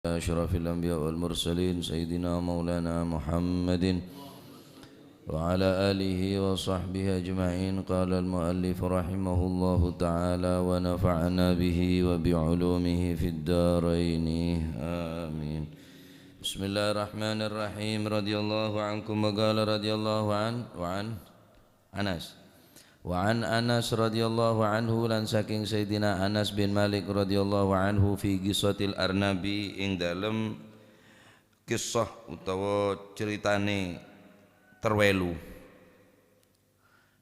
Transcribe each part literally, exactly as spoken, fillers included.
أشرف الأنبياء والمرسلين سيدنا مولانا محمد وعلى آله وصحبه أجمعين. قال المؤلف رحمه الله تعالى ونفعنا به وبعلومه في الدارين. آمين. بسم الله الرحمن الرحيم. رضي الله عنكم وقال رضي الله عنه وعن Anas. Wa an Anas radhiyallahu anhu, lan saking Sayyidina Anas bin Malik radhiyallahu anhu, fi qissatil arnabi, ing dalem kisah utawa caritane terwelu.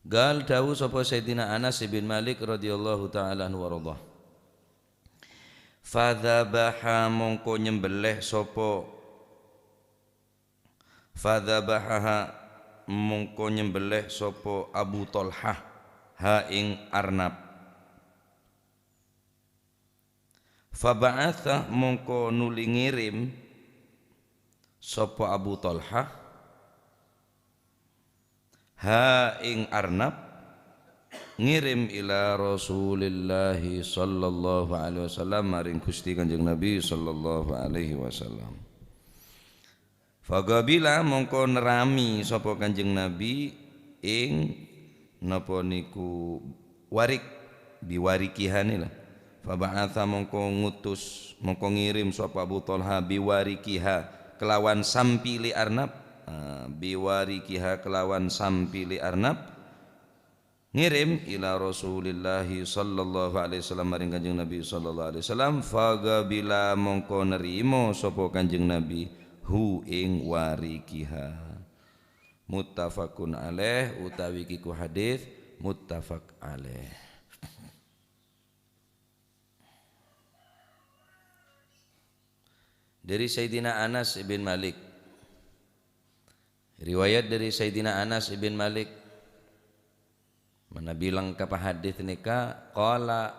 Gal, dawuh sapa Sayyidina Anas bin Malik radhiyallahu ta'ala anhu wa radha. Fadzabaha, mongko nyembelih sapa Fadzabahaha, mongko nyembelih sapa Abu Thalhah, ha ing arnab. Faba'atsa, mongko nuli ngirim sapa Abu Thalhah, ha ing arnab, ngirim ila Rasulillahi sallallahu alaihi wasallam, maring Gusti Kanjeng Nabi sallallahu alaihi wasallam. Faqabila, mongko nerami sapa Kanjeng Nabi ing napa niku warik, biwarikiha nila. Faba'atsa, mongko ngutus, mongko ngirim sapa Abu Thalhah biwarikiha kelawan sampile arnab. Ah, biwarikiha kelawan sampile arnab. Ngirim ila Rasulillahi sallallahu alaihi wasallam, maring Kanjeng Nabi sallallahu alaihi wasallam, faqabila, mongko nerima sapa Kanjeng Nabi, hu ing warikiha. Muttafaqun alaih, utawi kiku hadis muttafaq alaih. Dari Sayyidina Anas bin Malik. Riwayat dari Sayyidina Anas bin Malik. Manabi lengkap hadis neka, qala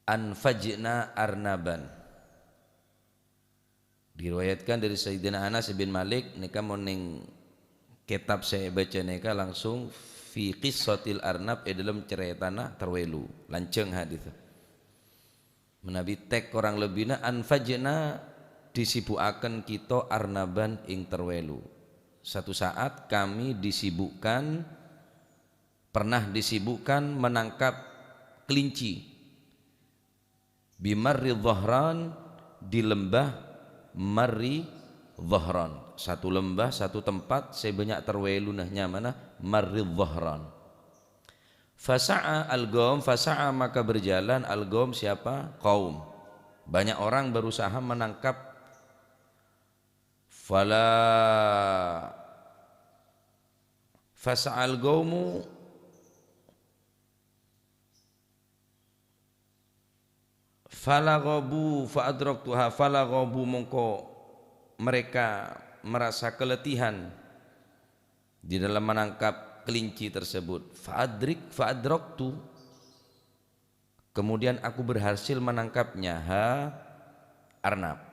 anfajna arnaban. Diriwayatkan dari Sayyidina Anas bin Malik, neka mon ning kitab saya baca neka langsung fi qissatil arnab, e dalam ceritana terwelu, lanjeng hadis. Menawi tek kurang lebihna, anfajna, disibukaken kita arnaban ing terwelu. Satu saat kami disibukkan, pernah disibukkan menangkap kelinci. Bimarri Dhahran, di lembah Marri Dhahran. Satu lembah, satu tempat, sè bânnya' terwèluna, nyamana Marri Dhahran. Fasa'a al-qaum, fasa'a maka berjalan al-qaum siapa? Kaum. Banyak orang berusaha menangkap. Fala, fasa'al qaumu, falaghabu fa adraktuha, falaghabu mongko mereka merasa keletihan di dalam menangkap kelinci tersebut. Fa adrik, fa adraktu. Kemudian aku berhasil menangkapnya, ha arnab.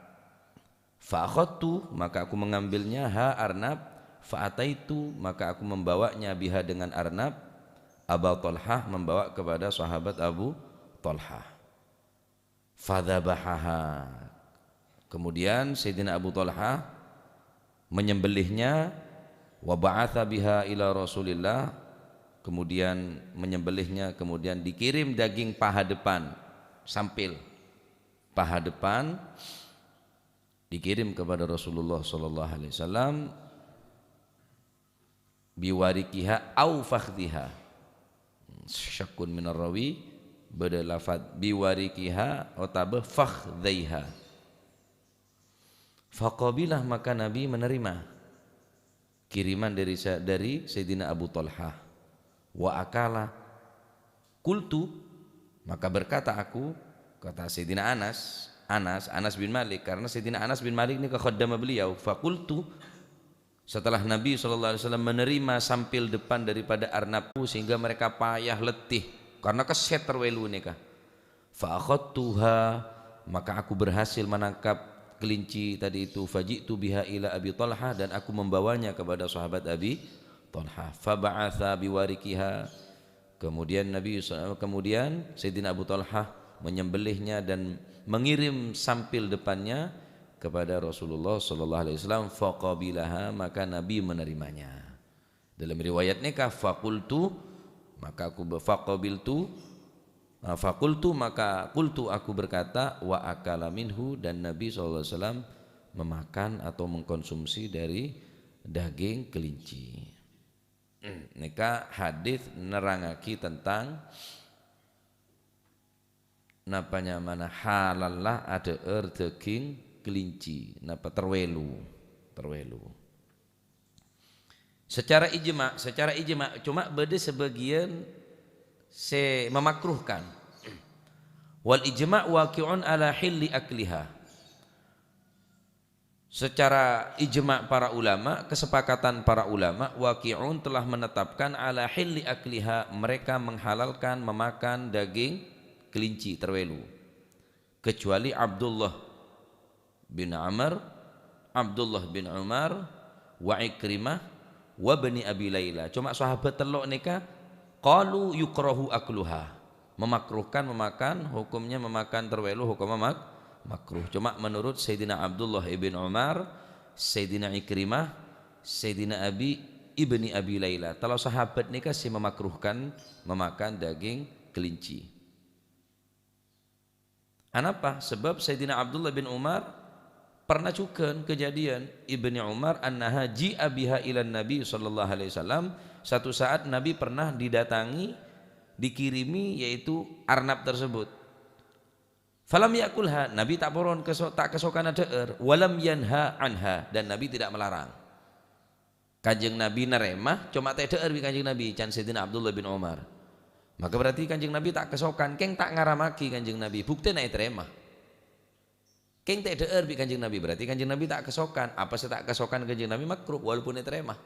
Fa akhadtu, maka aku mengambilnya, ha arnab. Fa ataitu, maka aku membawanya, biha dengan arnab. Aba Thalhah, membawa kepada sahabat Abu Thalhah. Fadzabahaha. Kemudian Sayyidina Abu Thalhah menyembelihnya, wa ba'atsa biha ila Rasulillah, kemudian menyembelihnya, kemudian dikirim daging paha depan, sampil paha depan dikirim kepada Rasulullah sallallahu alaihi wasallam, biwarikiha au fakhdziha. Syakkun minar rawi, bâdâ lafad biwarikiha otabâ fakhdzaiha. Faqabilah, maka Nabi menerima kiriman dari sa-, dari Sayyidina Abu Thalhah. Wa akala. Qultu, maka berkata aku, kata Sayyidina Anas, Anas, Anas bin Malik, karena Sayyidina Anas bin Malik ini kekhaddama beliau. Faqultu, setelah Nabi sallallahu alaihi wasallam menerima sampil depan daripada arnabku sehingga mereka payah letih karena kesèt terwèlu nèka. Fa akhadtuha, maka aku berhasil menangkap kelinci tadi itu. Faji'tu biha ila Abi Thalhah, dan aku membawanya kepada sahabat Abi Thalhah. Fa ba'atsa biwarikiha. Kemudian Nabi sa-, kemudian Sayyidina Abu Thalhah menyembelihnya dan mengirim sampil depannya kepada Rasulullah sallallahu alaihi wasallam, faqabilaha, maka Nabi menerimanya. Dalam riwayat nèka, faqultu, maka aku be-, faqabiltu, ah, faqultu, maka qultu, aku berkata, wa akala minhu, dan Nabi sallallahu alaihi wasallam memakan atau mengkonsumsi dari daging kelinci. Nèka hadis nerrangaghi tentang napa nyamana halalla adhâ'âr dâging kelinci, napa terwelu, terwelu. Secara ijma', secara ijma', cuma bâdâ sebagian sè memakruhkan. Wal ijma' waqi'un ala hilli akliha. Secara ijma' para ulama, kesepakatan para ulama, waqi'un telah menetapkan ala hilli akliha, mereka menghalalkan memakan daging kelinci terwelu. Kecuali Abdullah bin Amr, Abdullah bin Umar, wa Ikrimah, wa bani Abi Laila. Cuma sahabat tello' nèka, qalu yukrahu akluha. Memakruhkan memakan, hukumnya memakan terwelu, hukumnya mak-, makruh. Cuma menurut Sayyidina Abdullah ibn Umar, Sayyidina Ikrimah, Sayyidina Abi ibni Abi Laila. Tello' sahabat nèka sè memakruhkan memakan daging kelinci. Anapa? Sebab Sayyidina Abdullah bin Umar pernah jhughân kejadian, Ibni Umar annaha ji'a biha ilan Nabi sallallahu alaihi wasallam, satu saat Nabi pernah didatangi, dikirimi, yaitu arnab tersebut. Falam ya'kulha, Nabi ta' poron keso-, ta' kasokan adhâ'âr, walam yanha anha, dan Nabi tidak melarang. Kanjeng Nabi narèma, coma ta' èdhâ'âr bi' Kanjeng Nabi, can Sayyidina Abdullah bin Umar. Maka berarti Kanjeng Nabi ta' kasokan, kèng ta' ngaramaghi Kanjeng Nabi, buktèna ètarèma. Kèng ta' èdhâ'âr bi' Kanjeng Nabi, berarti Kanjeng Nabi ta' kasokan. Apa sè ta' kasokan Kanjeng Nabi makruh, walaupun ètarèma.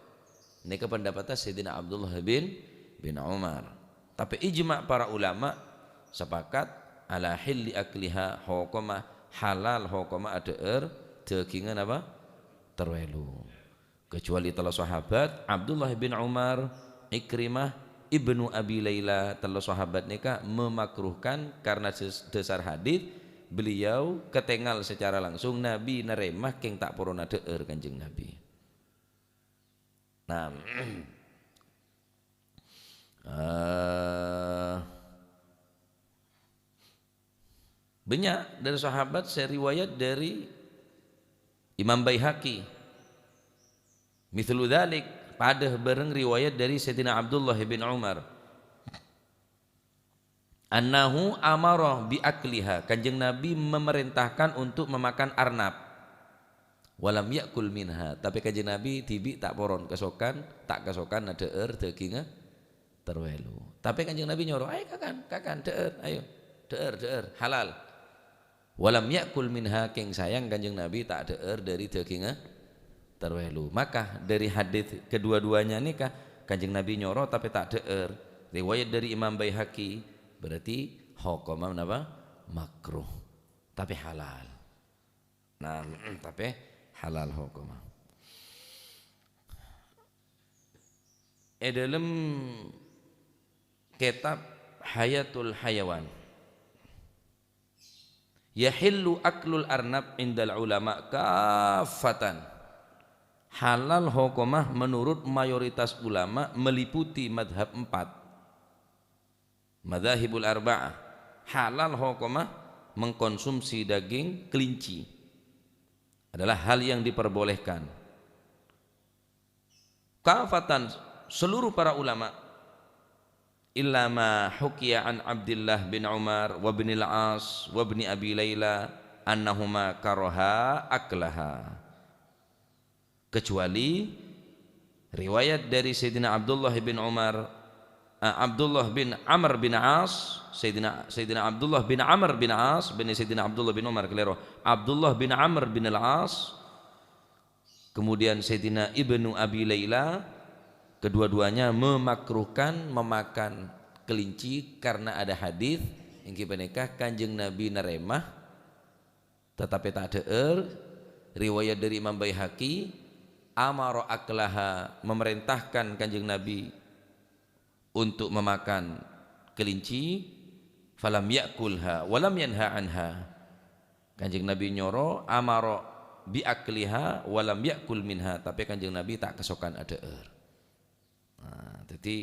Nèka pendapatta Sayyidina Abdullah bin, bin Umar. Tapè ijma' para ulama sepakat ala hilli akliha, hokomma halal, hokomma adhâ'âr dâgingnga napa? Terwelu. Kecuali tello' sahabat, Abdullah bin Umar, Ikrimah, Ibnu Abi Laila, tello' sahabat nèka memakruhkan karena ses-, dasar hadis, beliau ketenggal secara langsung, Nabi narèma kèng ta' poron adhâ'âr Kanjeng Nabi. Nah, eh, Bânnya' dhâri sahabat sè riwayat dhâri Imam Baihaqi. Mithlu dzalik, padâ bhâreng riwayat dhâri Sayyidina Abdullah bin Umar. Annahu amara bi akliha, Kanjeng Nabi memerintahkan untuk memakan arnab. Walam ya'kul minha, tapè Kanjeng Nabi dhibi' ta' poron kasokan, ta' kasokan adhâ'âr dâgingnga terwelu. Tapè Kanjeng Nabi nyoro, "Ayo kakan, kakan, dhâ'âr, ayo. Dhâ'âr, dhâ'âr, halal." Walam ya'kul minha, kèng sayang Kanjeng Nabi ta' dhâ'âr dhâri dâgingnga terwelu. Maka dhâri hadis kedua-duanya nèka, Kanjeng Nabi nyoro tapè ta' dhâ'âr. Riwayat dhâri Imam Baihaqi, berarti hokomma napa? Makruh. Tapè halal. Nah, tapè halal hokomma. È dâlem kètab Hayatul Hayawan, "Yahillu aklul arnab indal ulama kaffatan." Halal hokomma menurut mayoritas ulama meliputi madhab empat. Madzahibul arba'ah, halal hokomma mengkonsumsi daging kelinci adalah hal yang diperbolehkan. Kafatan, seluruh para ulama, illa ma hukiya an Abdillah bin Umar wa binil As wa bni Abi Laila annahuma karaha aklaha. Kecuali riwayat dari Sayyidina Abdullah bin Umar, eh, Abdullah bin Amr bin As, Sayyidina, Sayyidina Abdullah bin Amr bin As, bukan Sayyidina Abdullah bin Umar, keliru. Abdullah bin Amr bin Al-As, kemudian Sayyidina Ibnu Abi Laila, kedua-duanya memakruhkan memakan kelinci karena ada hadis, inggih panèka Kanjeng Nabi narèma, tetapi ta' dhâ'âr, riwayat dari Imam Baihaqi, amara aklaha, memerintahkan Kanjeng Nabi untuk memakan kelinci, Falam ya'kulha wa lam yanha anha. Kanjeng Nabi nyoro, amara bi akliha wa lam ya'kul minha, tapè Kanjeng Nabi ta' kasokan adhâ'âr. Nah, dhâddhi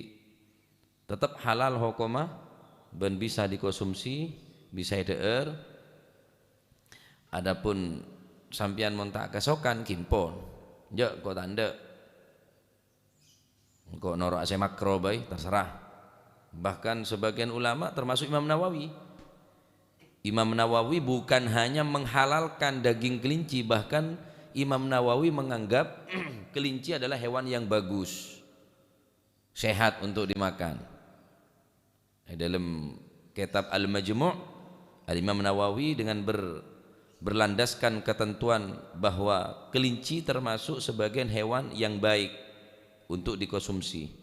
tetep halal hokomma bân bisa dikonsumsi, bisa èdhâ'âr. Adapun sampèyan mon ta' kasokan, ghi pon. Jhâ' ko' ta' endâ'. Engko' noro' sè makro bhâi, terserah. Bahkan sebagian ulama, termasuk Imam Nawawi. Imam Nawawi bukan hanya menghalalkan daging kelinci, bahkan Imam Nawawi menganggap kelinci adalah hewan yang bagus, sehat untuk dimakan. Di dalam kitab Al-Majmu', Al-Imam Nawawi dengan ber-, berlandaskan ketentuan bahwa kelinci termasuk sebagian hewan yang baik untuk dikonsumsi.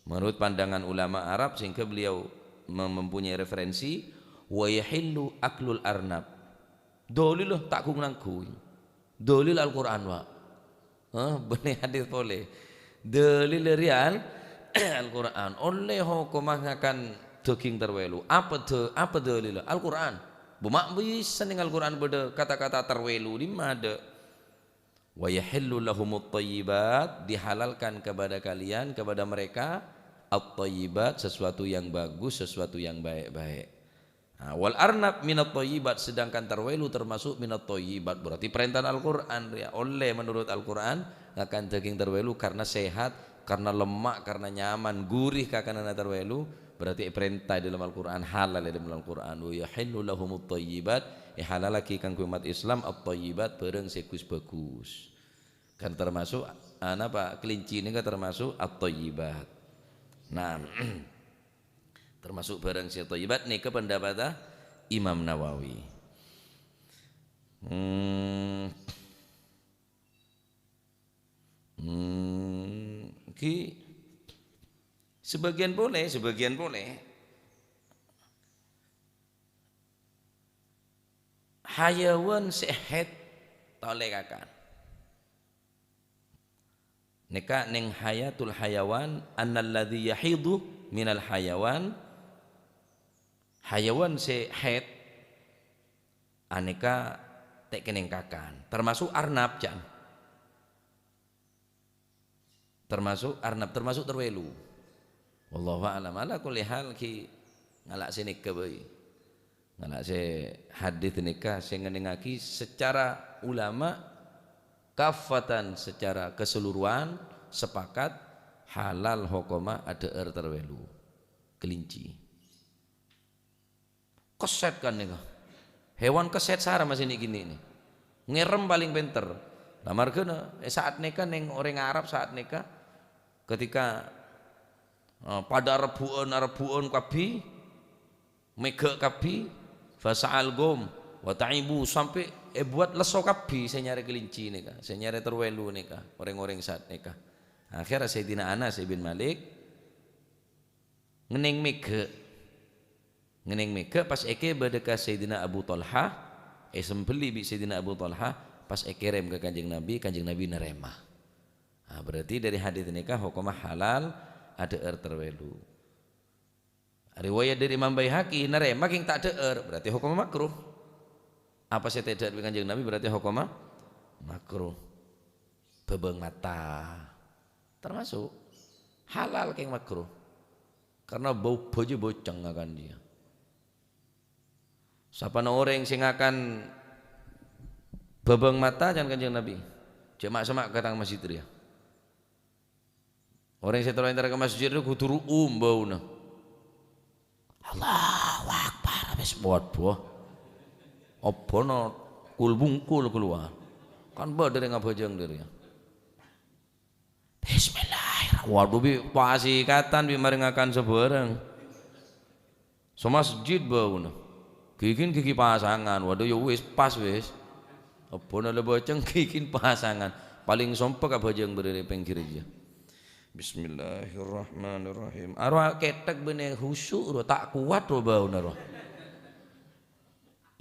Menurut pandangan ulama Arab, sehingga beliau mem-, mempunyai referensi, "Wa yahillu aklul arnab." Dalil ta' ghun-nangghung. Dalil Al-Qur'an, Pak. Hah, bânnè hadis polè. Dalil rèya Al-Qur'an. Ollè hokomma ngakan dâging terwelu. Apa da-, apa dalil? Al-Qur'an. Bu ma' bisa neng Al-Qur'an bâdâ kata-kata terwelu, dimma adâ'? "Wa yahillu lahumut thayyibat," dihalalkan kepada kalian, kepada mereka, at-thayyibat, sesuatu yang bagus, sesuatu yang baik-baik. Nah, "Wal arnab minat thayyibat," sedangkan terwelu termasuk minat thayyibat, berarti perintah Al-Qur'an, ya, ollè menurut Al-Qur'an ngakan daging terwelu karena sehat, karena lemak, karena nyaman, gurih kakananna terwelu, berarti perintah di dalam Al-Qur'an, halal di dalam Al-Qur'an. "Wa yahillu lahumut thayyibat," eh, halalaghi kaangghuy umat Islam at-thayyibat, barang sè gus-bagus. Kan termasuk, ah, napa, kelinci nèka termasuk at-thayyibat. Nah, termasuk barang sè thayyibat nèka pendapat Imam Nawawi. Hmm. Hmm, ghi sebagian polè, sebagian polè. Hayawan sè haid ta' ollè kakan. Nèka neng Hayatul Hayawan, "Annalladzi yahidu minal hayawan," hayawan sè haid, anèka ta' kènèng kakan, termasuk arnab, ca'na. Termasuk arnab, termasuk terwelu. Wallahu a'lam. Ala kulli hal, ghi ngala' sè nèka bhâi. Ngala' sè hadis nèka sè ngenengngaghi secara ulama kaffatan, secara keseluruhan sepakat halal hokomma adhâ'âr terwelu. Kelinci. Kesèt kan nèka. Hewan kesèt sara masih nè' gini nih. Ngèrèm paling pènter. Lah marghâna, eh, saat nèka neng orèng Arab saat nèka ketika, eh, padâ arebbhu'ân, arebbhu'ân kabbhi, mèghâ' kabbhi, fasa'al ghum, wa ta'ibu, sampè' èbuwât lesso kabbhi sè nyarè kelinci nèka, sè nyarè terwelu nèka, orèng-orèng saat nèka. Akhèrra Sayyidina Anas bin Malik ngennèng mèghâ'. Ngennèng mèghâ' pas èkèbâ dâ' ka Sayyidina Abu Thalhah, èsembelli bi' Sayyidina Abu Thalhah, pas èkèrèm ka Kanjeng Nabi, Kanjeng Nabi narèma. Ah, berarti dâri hadis nèka hokomma halal, adhâ'âr terwelu. Riwayat dâri Imam Baihaqi, narèma kèng ta' dhâ'âr, berarti hokomma makruh. Apa sè tèdhâ' bi' Kanjeng Nabi berarti hokomma makruh. Bhâbâng mata. Termasuk halal kèng makruh. Karena bâu bhâjâ bâceng ngakan dia. Sapana orèng sè ngakan bhâbâng mata, can Kanjeng Nabi, "Jhâ' ma'-, sè ma' ka tang masjid rèya." Orèng sè terro entar ka masjid rèya kodhu ru'um bâuna. Allahu Akbar, wis buwat buwâ. Abâna kul-bungkul kalowar. Kan bâdâ rèng abhâjâng dâri. Bismillahirrahmanirrahim. Waduh, bi' pasikatan, bi' marè ngakan sabârâng. Samasjid bâuna. Ghighina ghighi pasangan. Waduh, ya wis, pas wis. Abâna la bâceng, ghighina pasangan. Palèng sompek abhâjâng bârâ' è pèngghir jâ. Bismillahirrahmanirrahim. Aro kèthèk bânnè khusyuk ro, ta' kowat ro bâuna ro.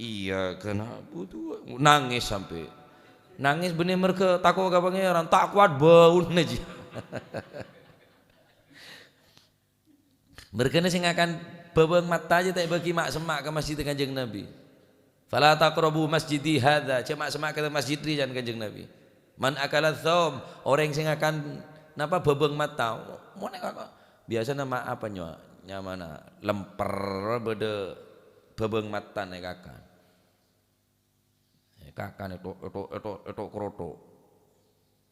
Iyyaka na'budu wa, nangès sampè'. Nangès bânnè marghâ tako' ka Pangèran, ta' kowat bâuna jiyâ. Marghâna sè ngakan Bâbâng mata jâ ta' èbâgi ma'-, semma' ka masjid Kanjeng Nabi. "Fala taqrabu masjidi hadza," jâ' ma'-, semma' ka masjid rèya, can Kanjeng Nabi. "Man akala tsaum," orèng sè ngakan napa bâbâng mata. Mon è kaka-, biyasana ma-, apa nyo-, nyamana lemper bâdâ bâbâng matana èkakan. Èkakan èthok, èthok, èthok, èthok, krotho.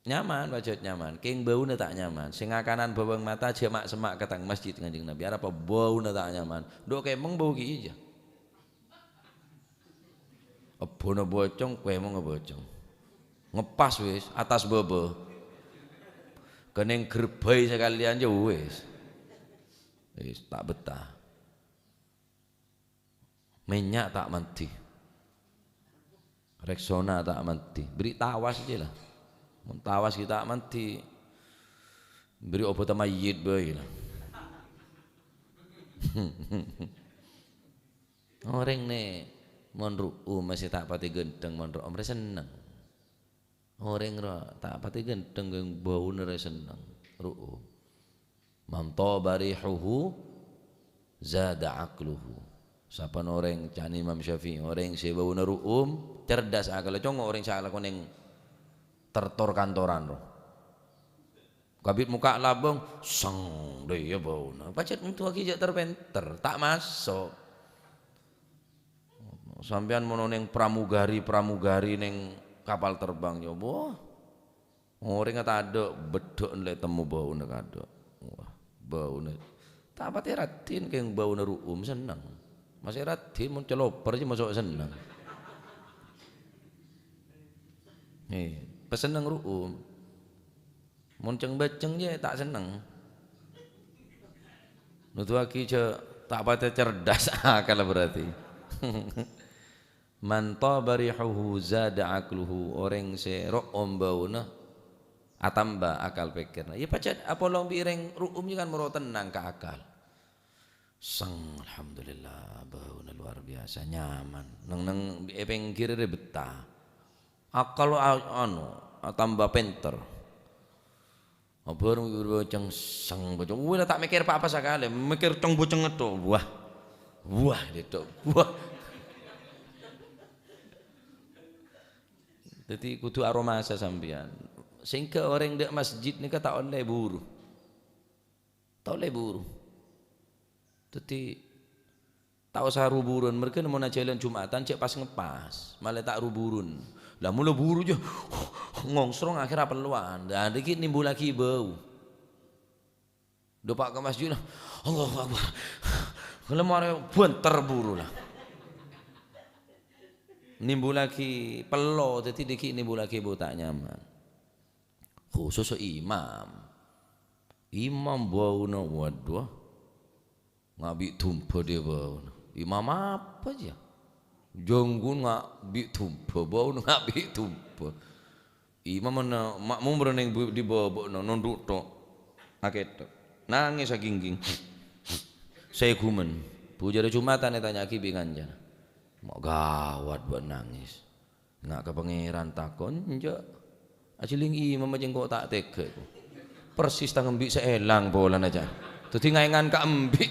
Nyaman, pajhât nyaman. Kèng bâuna ta' nyaman. Sè ngakanan bâbâng mata jâ' ma'-, semma' ka tang masjid Kanjeng Nabi. Arapa bâuna ta' nyaman? Dhu kèmong bâu ghi' iyâ. Ebbhuna bocong, kèmongnga bocong. Ngepas wis, attas bâbâ. Kenning gherbhâi sakalèyan jâ' wis. Wis, ta' bettah. Mènnya' ta' mandhi. Rexona ta' mandhi. Bâri' tawas jâ la. Mon tawas ghi' ta' mandhi, bâri' obhâtta mayyit bhâi la. Orèng nè, mon ru'um masè ta' patè ghântheng, mon ru'um rè senneng. Orèng ro ta' patè ghântheng, kèng bâuna rè senneng, ru'um. "Man thaba rihuhu zada aqluhu." Sapan orèng, ca'na Imam Syafi'i, orèng sè bâuna ru'um, cerdas akalla, congo' orèng sè alako neng tertor kantoran ro. Kabit mokka' labâng, seng, dâ' iyâ bâuna. Pajhât onto' ghi' jâ' ter-pènter, ta' maso'. Sampèyan mon neng pramugari-pramugari neng kapal terbang, ya, wah. Orèngnga tadâ', beddhâ'ân lè temmo bâuna kadâ'. Wah, bâuna. Ta' patè raddhin kèng bâuna ru'um, senneng. Masè raddhin mon caloper jâ' maso' senneng. He, pasenneng ru'um. Mon ceng-bâceng jâ' ta' senneng. Nuduwaghi jâ' ta' patè cerdas akal berarti. "Man thaba rihuhu zada aqluhu," orèng sè ro'om bâuna atamba akal pèkkèrra. Iyâ pajhât apolong bi' rèng ro'om jâ' kan moro tennang ka akal. Seng, alhamdulillah, bâuna luar biasa, nyaman. Neng-neng è pèngghir rè bettah. Akal a-, anu, atamba pènter. Abâr ceng-, seng-, bâceng. Wèh, la ta' mèkkèr pa-apa sakalè. Mèkkèr ceng-bâcengnga tok. Wah. Wah, tok. Wah. Dhâddhi kodhu aromasa sampèyan. Sehingga orèng dâ' masjid nèka ta' ollè buru. Ta' ollè buru. Dhâddhi, ta' osa ru-buruwân, merghâ mon ajhâlân Jum'atan jâ' pas-ngepas, malè ta' ru-buruwân. Lah, mon la buru jâ', ngongsrong akhèrra pellowan. Lah, dhâggi' nimbulaghi bâu. Dâpa' ka masjid, Allahu Akbar. Kalè marè bânter buru, lah. Nimbulaghi pello, dhâddhi dhâggi' nimbulaghi bâu ta' nyaman. Khusus imam. Imam bâuna, waduh. Nga' bi' dumbâ dhiyâ bâuna. Imam apa jâ? Jângghun nga' bi' dumbâ, bâuna nga' bi' dumbâ. Imam na, makmum bârâ neng bu-, dhi bâbâ'na, nondhu' tok. Akèthok. Nangès aghingging. Sè ghumèn. Bujârâ Jum'atan ètanya'aghi bi' kancana. Ma' ghâwât bâ'na nangès. Nga' ka Pangèran tako', enjâ'. Ajhâlling imam cèngko' ta' tèghâ, ko. Persis tang embi' sè èlang polana, jâ. Dhâddhi ngaèngan ka embi'.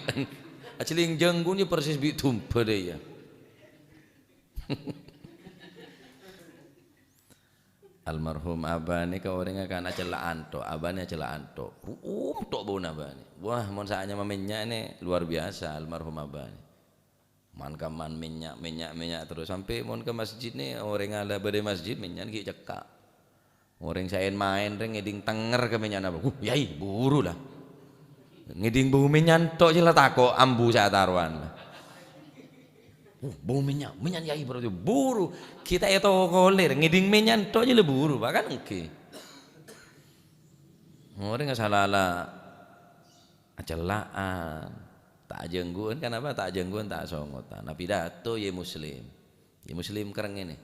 Ajhâlling jângghun jâ persis bi' dumbâ dhiyâ, iyâ. Almarhum abâ nèka orèngnga kan acella'an tok, abâna acella'an tok. Ru'um tok bâuna abâna. Wah, mon sè anyama mènnya' nè luar biasa almarhum abâ nè. Man-kamman mènnya', mènnya', mènnya' terros. Sampè' mon ka masjid nè, orèng la bâdâ è masjid, mènnya'na ghi' cekka'. Orèng sè en-maèn rè ngèdhing tènger ka mènnya'na, "Huh, Yai, buru la." Ngèdhing bâu mènnya' tok jâ la tako' ambu sè atarowan la. "Huh, bâu mènnya', mènnya' Yai, buru, buru." Kita ètokolè, ngèdhing mènnya' tok jâ la buru, bahkan ènggi. Orèng sala la acella'an, ta' ajânggu'ân, kenapa ta' ajânggu'ân, ta' asongotan. Nah, pidato Yai Muslim. Yai Muslim kèrèng ngènè.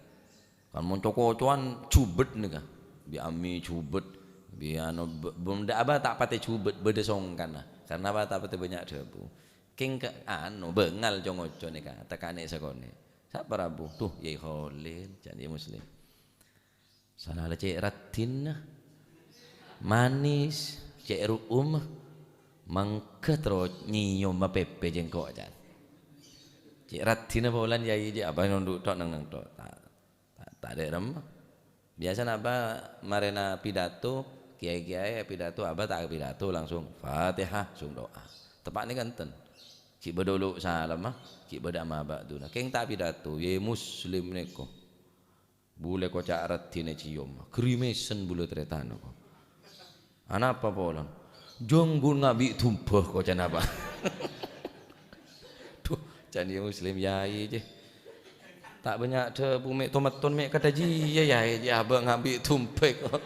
Kan mon co-koco'an jubet nèka. Bi' amè jubet, bi' anu, b-, bân dâ' abâ ta' patè jubet, bâdâ songkanna. Karena apa ta' patè bânnya' dhâbu. Kèng ka-, anu, bângal co-ngoco nèka, tèkanè sakonè'. Sapa rabu? Tuh, Yai Kholil, can Yai Muslim. Sala la cè' raddhinna. Manis, cè' ru'um. Mangghâ terro nyèyoma pèpè jengko', can. Cè' raddhina polana, Yai, cè' apa nondhu' tok neng-neng tok. Ta', ta', ta' dâ' remma. Biasana Abah marèna pidato, kiai-kiai pidato, Abah ta' pidato, langsung Fatihah, langsung doa. Teppa'na kanten. Cè' bâdâ ulu salamma, cè' bâdâ amma ba'duna. Kèng ta' pidato, yè Muslim nèko. Bulâ koca' raddhina ècèyom, grimèsen bulâ tarètan ko. Anapa polana? Jhângghun ngabi' dumbâ, koca'na apa? Dhu, can yè Muslim, Yai, cè'. Ta' bânnya' dhâbu mè' tometton mè' kadhâjiyâ, Yai, cè' abâ' ngabi' dumbâ ko.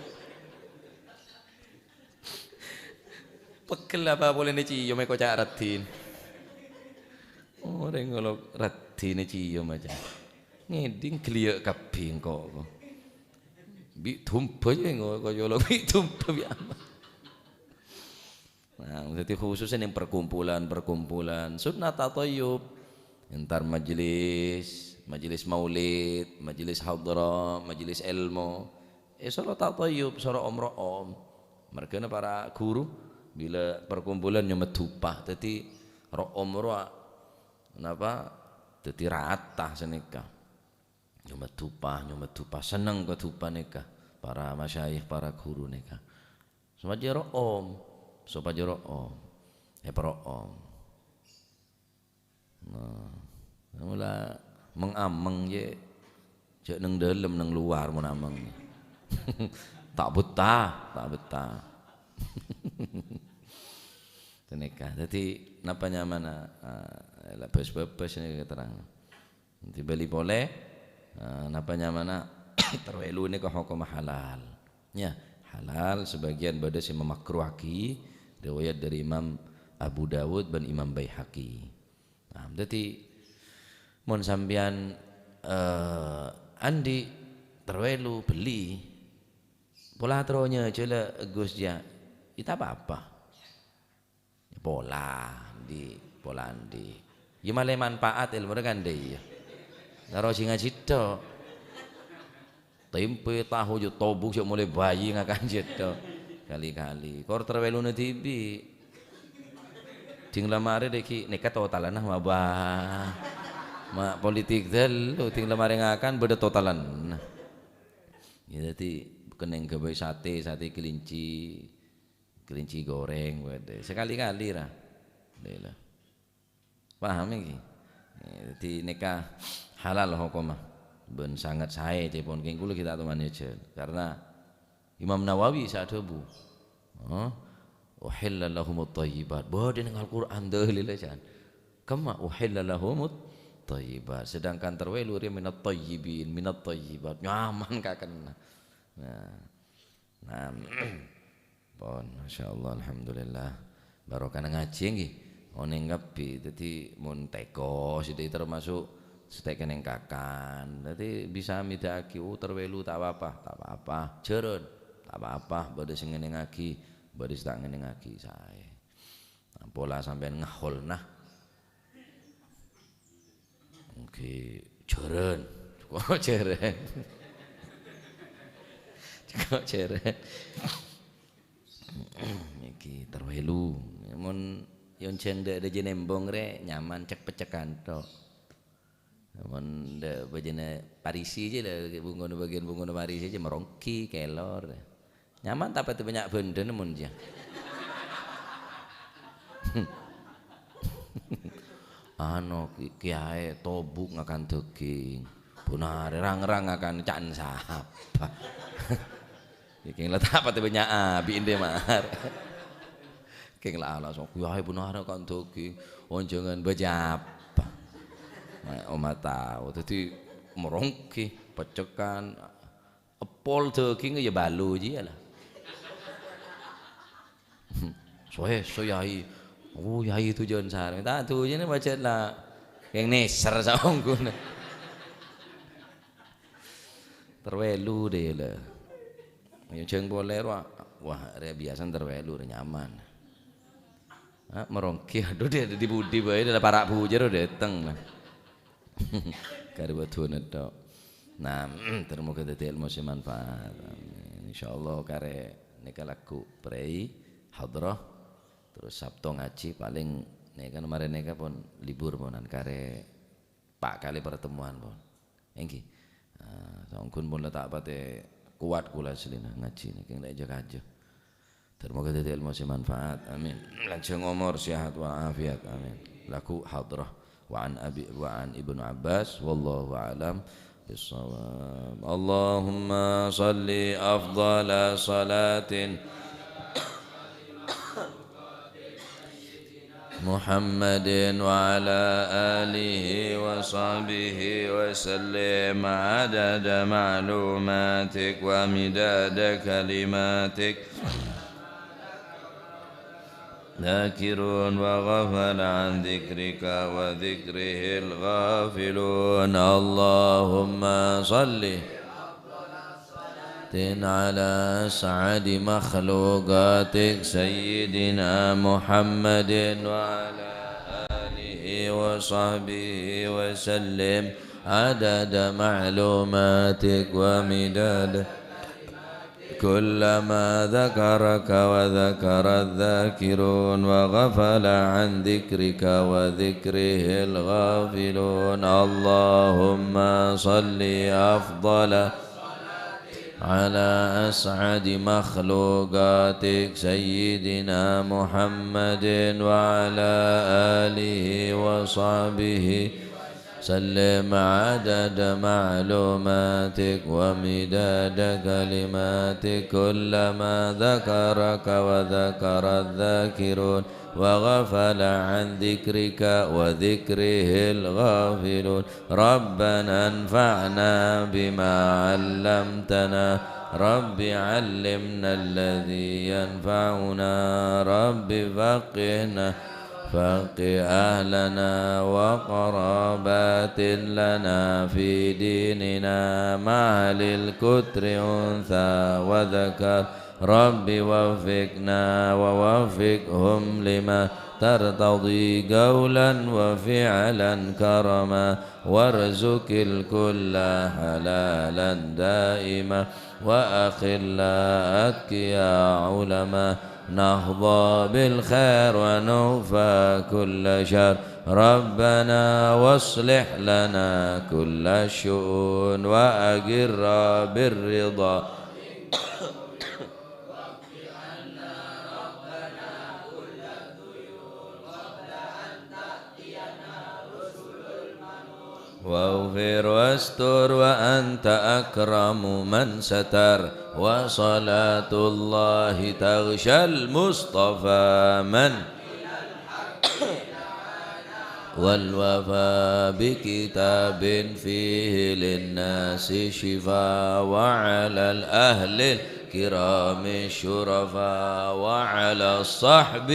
Pegghel apa polana ècèyom è koca' raddhin. Orèng ngolok raddhin ècèyom aja. Ngèdhing ghâliyâ' kabbhi engko' ko. Bi' dumbâ yâ ngo-, kaya lo bi' dumbâ bi' ama. Nah, dhâddhi khususnya neng perkumpulan-perkumpulan, sunnah tatayyub. Entar majelis, majelis maulid, majelis hadrah, majelis ilmu. Eh, soro tatayyub, soro om-ro'om. Mergâna para guru, bilâ perkumpulan nyomè dupa. Dhâddhi ro'om rowa, napa? Dhâddhi rata sanèka. Nyomè dupa, nyomè dupa, senneng ka dupa nèka. Para masyayikh, para guru nèka. Sopajâ ro'om, sopajâ ro'om. Èparo'om. Nah, mula meng-ameng jâ', jâ' neng dâlem, neng luar mon ameng. Ta' bettah, ta' bettah. Sanèka. Dhâddhi, napa nyamana, ah, la bâs-bâbâs nèka terang. Nanti bâli polè, eh, napa nyamana terro èlu nèka hokomma halal. Ya, halal sebagian bâdâ sè mamakruhaghi, riwayat dari Imam Abu Dawud bân Imam Baihaqi. Nah, dhâddhi mon sampèyan, eh, andi' terro èlu bellè, pola terro nyajhâlâ Gus Jâ, ya ta' pa-apa. Pola andi', pola andi'. Ya malè manfaat èlmuna kan, dâ' iyâ. Karo sè ngajhi tok. Tèmpè, tahu, jâ' tobuk, jâ' molaè bâji' ngakan jâ' tok. Kali-kali. Kor terro èluna dhibi'. Dhing la marè dâgghi' nèka totalanna, ma' bâ. Ma' politik dâllu, dhing la marè ngakan bâdâ totalanna. Ya, dhâddhi kennèng ghâbây satè, satè kelinci. Kelinci goreng, waduh. Sekali-kali ra. Lha. Paham iki? Eh, dhâddhi nèka halal hokomma. Bân sanget saè, cèpon kèng kaulâ ghi' ta' toman nyajhâl. Karena Imam Nawawi sè adhâbu, "Hah? Uhilla lahumut thayyibat." Bâdâ neng Al-Qur'an dalilla, can. Kemma uhilla lahumut thayyibat. Sedangkan terro èlu rèya minat thayyibin, minat thayyibat. Nyaman kakenna. Nah. Nah, pon, masyaallah, alhamdulillah. Barokana ngajhi, ngghi. Onèng kabbhi. Dhâddhi, mon tèko, sè dhâddhi termasuk sè ta' kennèng kakan. Dhâddhi, bisa mbhidhâ'aghi, oh, terro èlu, ta' pa-apa, ta' pa-apa. Jhârân, ta' pa-apa. Bâdâ sè ngennèngaghi, bâdâ sè ta' ngennèngaghi, saè. Nah, pola sampèyan ngahol, nah. Ngghi, jhârân. Kok jhârân? Kok jhârân? Nèka terro èlu. Mon yonjhâng dâ', dâ' jhâ' nembong rè, nyaman cek-peccekan tok. Mon dâ' bâjâna parisi jâ la, bungkona bâgiyân bungkona parisi jâ maronggi, kelor. Nyaman ta' patè bânnya' bhândhâna mon jâ. Ano, ki-, kiyaè tobuk ngakan dâging. Bhunarè rang-rang ngakan can sapa. Ya, kèng la ta' patè bânnya' abi' ende mar. Kèng la ala sok kiyaè bhunarè ngakan dâging. Onjhângan bâjâ apa? Oma tao. Dhâddhi maronggi, peccekan. Epol dâging ya bâlu jiyâ la. Soè, so Yai. Oh, Yai dujân sareng. Ta' dujâna pajhât la. Yang nèser saongghuna. Terro èlu dâ' la. Ya, jhâng polè rowa. Wah, rè biasana terro èlu, rè nyaman. Ah, maronggi, aduh, dâ' dâddhi budi bhâi, dâ' para' bujâr dâteng, nah. Karè bâdhuwâna tok. Nah, terro moghâ dâddhi èlmo sè manfaat. Amin. Insyaallah karè nèka lagghu' prèi hadrah. Terros Sabto ngajhi, palèng nèka marè nèka pon libur ponan, karè pa' kalè partemuan pon. Èngghi. Ah, saongghun pon la ta' patè kowat kaulâ asllina ngajhi nèka, kèng la jâ-kajâ. Ter moghâ dhâddhi èlmo sè manfaat. Amin. Lanjhâng omor, sehat wal afiat. Amin. Lagu hadrah. Wa an Abi, wa an Ibnu Abbas, wallahu a'lam bissawab. Allahumma shalli afdhala shalatin Muhammadin wa ala alihi wa sahbihi wa sallim adada ma'lumatik wa midada kalimatik. Dzakirun wa ghafala an dzikrika wa dzikrihil ghafilun. Allahumma shalli ala as'adi makhluqatik Sayyidina Muhammadin wa ala alihi wa sahbihi wa sallim adada ma'lumatik wa midada كلما ذكرك وذكر الذاكرون وغفل عن ذكرك وذكره الغافلون. اللهم صل أفضل على أسعد مخلوقاتك سيدنا محمد وعلى آله وصحبه سلم عدد معلوماتك ومداد كلماتك كلما ذكرك وذكر الذاكرون وغفل عن ذكرك وذكره الغافلون. ربنا انفعنا بما علمتنا. رب علمنا الذي ينفعنا. رب فقهنا فق أهلنا وقرابات لنا في ديننا مع للكتر أنثى وذكر. رب وفقنا ووفقهم لما ترتضي قولا وفعلا كرما وارزق الكل حلالا دائما وأخلاء أتقياء علماء نحظى بالخير ونكفى كل شر. ربنا واصلح لنا كل الشؤون وأقر بالرضا. واغفر واستر وأنت أكرم من ستر. وصلاة الله تغشى المصطفى من والوفاء بكتاب فيه للناس شفاء وعلى الأهل الكرام الشرفاء وعلى الصحب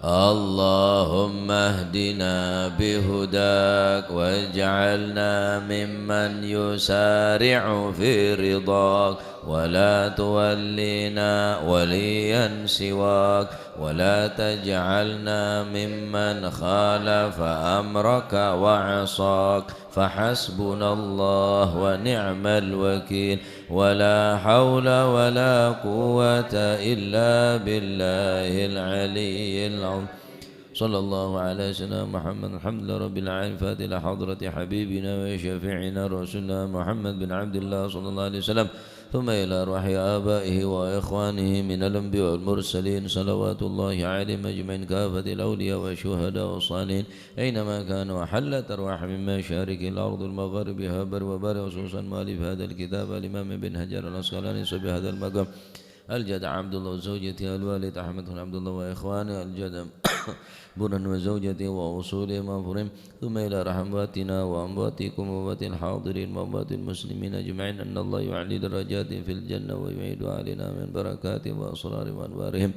اللهم اهدنا بهداك واجعلنا ممن يسارع في رضاك ولا تولينا وليا سواك ولا تجعلنا ممن خالف أمرك وعصاك فحسبنا الله ونعم الوكيل ولا حول ولا قوة إلا بالله العلي العظيم. صلى الله على سيدنا محمد. الحمد لله رب العالمين. فاتحة حضرة حبيبنا وشفيعنا رسولنا محمد بن عبد الله صلى الله عليه وسلم. ثم إلى أرواح آبائه وإخوانه من الأنبياء والمرسلين صلوات الله عليهم أجمعين كافة الأولياء والشهداء والصالحين أينما كانوا وحلت أرواحهم من مشارق الأرض ومغاربها بر وبر خصوصا مؤلف هذا الكتاب الإمام ابن حجر العسقلاني صاحب هذا المقام الجد عبد الله وزوجته الوالد أحمد بن عبد الله وإخوانه الجد برهان وزوجته وأصوله وفروعهم ثم إلى أرواح أمواتنا وأمواتكم وأموات الحاضرين وأموات المسلمين أجمعين أن الله يعلي درجاتهم في الجنة ويعيد علينا من بركاتهم وأسرارهم وأنوارهم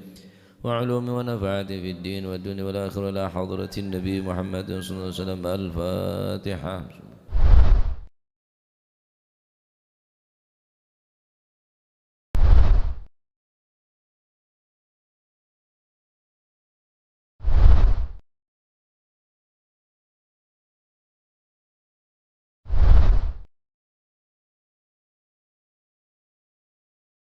وعلومهم ونفعاتهم في الدين والدنيا والآخرة إلى حضرة النبي محمد صلى الله عليه وسلم. الفاتحة.